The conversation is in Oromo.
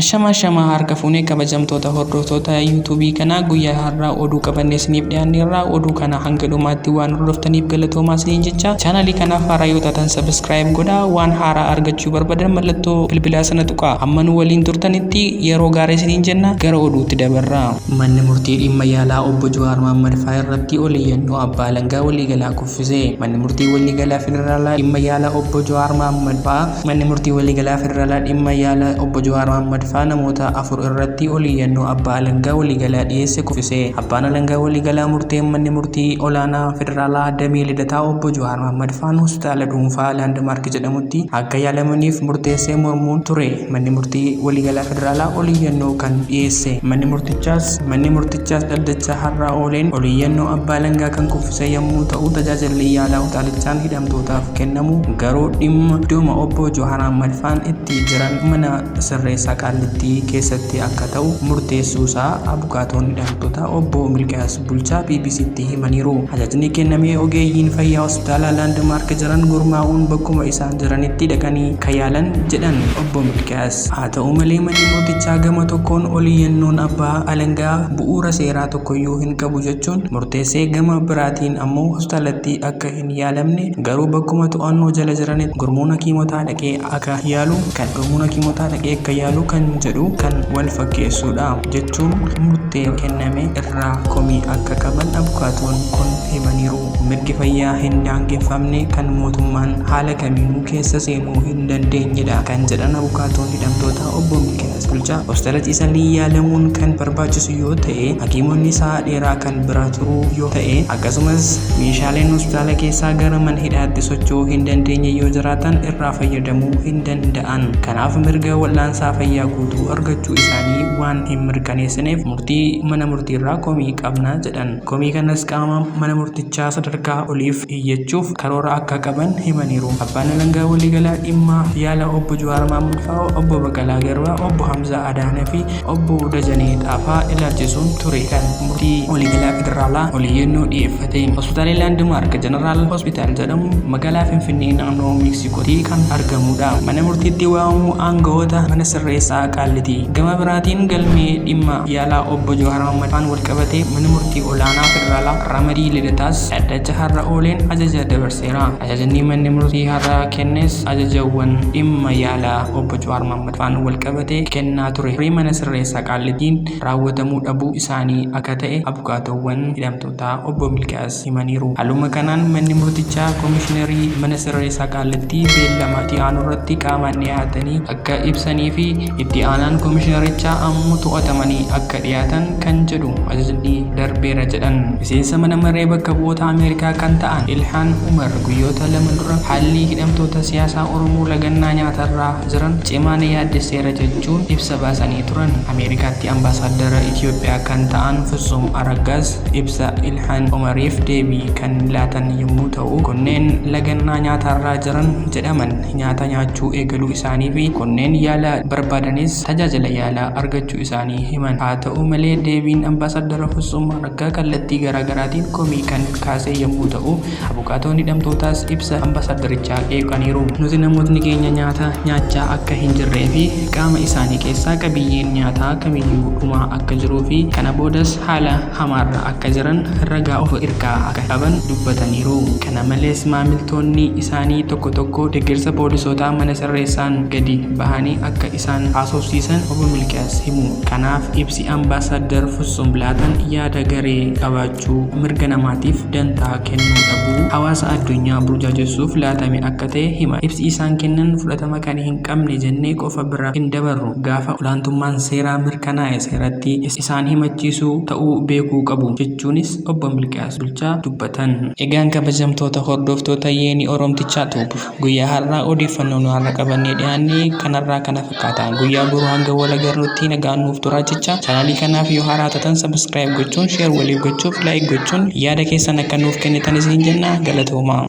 Ashama ashamaa harka fuunee kabajamtoota hordoftoota yuutuubii kanaa, guyyaa har'aa oduu qabannee isiniif dhiyaanneerra. Oduu kana hanga dhumaatti waan hordoftaniif galatoomaa isiniin jecha, chaanalii kanaaf haaraa yoo taatan subscribe godhaa, waan haaraa argachuu barbaadan mallattoo bilbilaa sana tuqaa. Hamma nu waliin turtanitti yeroo gaarii isiniin jenna, gara oduutti dabarra. Manni murtii dhimma yaalaa obbo Jawaar Mohammad fa'aa irratti oliyyannoo abbaa alangaa waliigalaa kuffise. Manni murtii waliigalaa federaalaa dhimma yaalaa obbo Jawaar Mohammad fa'aa Manni murtii waliigalaa federaalaa dhimma yaala obbo Jawaar Mohammad fa'aa namoota 4 irratti oliyyannoo abbaa alangaa waliigalaa dhiyeesse kuffise. Abbaan alangaa waliigalaa murteen manni murtii olaanaa federaalaa damee Lidataa obbo Jawaar Mohammad fa'aan hospitaala dhuunfaa Laandmaark jedhamutti akka yaalamaniif murteessee mormuun ture manni murtii waliigalaa federaalaa oliyyannoo kan dhiyeesse. Manni murtichaas dhaddacha har'a ooleen oliyyannoo abbaa alangaa kan kuffise yommuu ta'u, tajaajilli yaalaa hospitaalichaan hidhamtootaaf kennamu garuu dhimma iddooma obbo Jawaar Mohammad fa'aan itti jiran mana sirreessaa Qaallittii keessatti akka ta'u murteessuusaa abukaatoon hidhamtoota obbo Milkiyaas Bulchaa BBCtti himaniiru. Ajajni kennamee ogeeyyiin fayyaa hospitaala Laandmaark jiran gurmaa'uun bakkuma isaan jiranitti dhaqanii ka yaalan jedhan obbo Milkiyaas. Haa ta'u malee manni murtichaa gama tokkoon oliyyannoon abbaa alangaa bu'uura seeraa tokkoyyuu hin qabu jechuun murteessee, gama biraatiin ammoo hospitaalatti akka hin yaalamne garuu bakkuma to'annoo jala jiranitti gurmuun hakiimotaa dhaqee akka yaalu kan gurmuun hakiimotaa dhaqee akka yaalu kan jedhu kan wal fakkeessuudha jechuun murtee kenname irraa komii akka qaban abukaatoon kun himaniiru. Mirgi fayyaa hin daangeffamne kan mootummaan haala kamiinuu keessa seenuu hin dandeenyedha kan jedhan abukaatoon hidhamtoota obbo Milkiyaas Bulchaa, hospitaala ciisanii yaalamuun kan barbaachisu yoo ta'e hakiimonni sa'a dheeraa kan bira turuu yoo ta'e, akkasumas meeshaaleen hospitaala keessaa gara mana hidhaatti socho'uu hin dandeenye yoo jiraatan irraa fayyadamuu hin danda'an. Kanaaf mirga wal'aansaa fayyaa guutuu argachuu isaanii waan hin mirkaneessineef murtii mana murtiirraa komii qabna jedhan. Komii kanas qaama mana murtichaa sadarkaa oliif iyyachuuf karoora akka qaban himaniiru. Abbaan alangaa waliigalaa dhimma yaala obbo Jawaar Mohammad fa'aa, obbo Baqqalaa Garbaa, obbo Hamzaa Adaanaa fi obbo Dajanee Xaafaa ilaalchisuun ture kan murtii waliigalaa federaalaa oliyyannoo dhiyeeffate. Hospitaalli Laandmaark Jeneraal Hospitaal jedhamu magaalaa Finfinnee naannoo Meeksikootti kan argamudha. Mana murtiitti waamamuu aangawoota mana sirreessaa Qaallitii. Gama biraatiin galmee dhimma yaalaa obbo Jawaar Mohammad faan walqabatee mana murtii olaanaa federaalaa Ramadii Lidataas dhaddacha har'a ooleen ajaja dabarseera. Ajajni manni murtii har'a kennes ajajawwan dhimma yaalaa obbo Jawaar Mohammad faan walqabatee kennaa ture mana sirreessaa Qaallittiin raawwatamuu dhabuu isaanii akka ta'e abukaatoowwan hidhamtootaa obbo Milkiyaas himaniiru. Haaluma kanaan manni murtichaa koomishinerii mana sirreessaa Qaallittii beellama itti aanu irratti qaamaan dhiyaatanii akka ibsanii fi itti aanaan koomishinarichaa ammoo to'atamanii akka dhiyaatan kan jedhu ajajni darbeera jedhan. Miseensa mana maree bakka bu'oota Ameerikaa kan ta'an Ilhaan Umar guyyoota 2 dura haalli hidhamtoota siyaasaa Oromoo lagannaa nyaatarraa jiran cimaa na yaaddesseera jechuun ibsa baasanii turan. Ameerikaatti ambaasaaddara Itoophiyaa kan ta'an Fitsum Araggaas ibsa Ilhaan Umariif deebii kan laatan yommuu ta'u, kunneen lagannaa nyaatarraa jiran jedhaman nyaata nyaachuu eegaluu isaanii fi kunneen yaala barbaadanis tajaajila yaalaa argachuu isaanii himan. Haa ta'u malee deebiin ambaasaaddara Fitsum Araggaa kallattii garaagaraatiin komii kan kaase yommuu ta'u, abukaatoon hidhamtootaas ibsa ambaasaaddarichaa qeeqaniiru. Nuti namootni keenya nyaata nyaachaa akka hin jirree fi qaama isaanii keessaa qabiyyeen nyaataa kamiyyuu dhumaa akka jiruu fi kana boodas haala hamaarra akka jiran ragaa of irkaa akka qaban dubbataniiru. Kana malees maamiltoonni isaanii tokko tokko deeggarsa poolisootaa mana sirreessaan gadi bahanii akka isaan haasofsiisan obbo Milkiyaas himu. Kanaaf ibsi ambaasaaddar Fitsum laatan yaada garee qabaachuu, mirga namaatiif dantaa kennuu dhabuu, hawaasa addunyaa burjaajessuuf laatame akka ta'e hima. Ibsi isaan kennan fudhatama kan hin qabne jennee qofa bira hin dabarru. Gaafa olaantummaan seeraa mirkanaa'e seeratti isaan himachiisuu ta'uu beekuu qabu jechuunis obbo Milkiyaas Bulchaa dubbatan. Egaan kabajamtoota hordoftoota Yeenii Oromtichaa Tube, guyyaa har'aa odeeffannoo nu har'a qabannee dhiyaanne kanarraa kana fakkaata. Guyyaa boruu hanga wal agarrutti nagaan nuuf turaa jecha, chaanaalii kanaaf yoo haaraa taatan subscribe gochuun, share waliif gochuuf, like gochuun yaada keessan akka nuuf kennitan isiniin jenna, galatoomaa.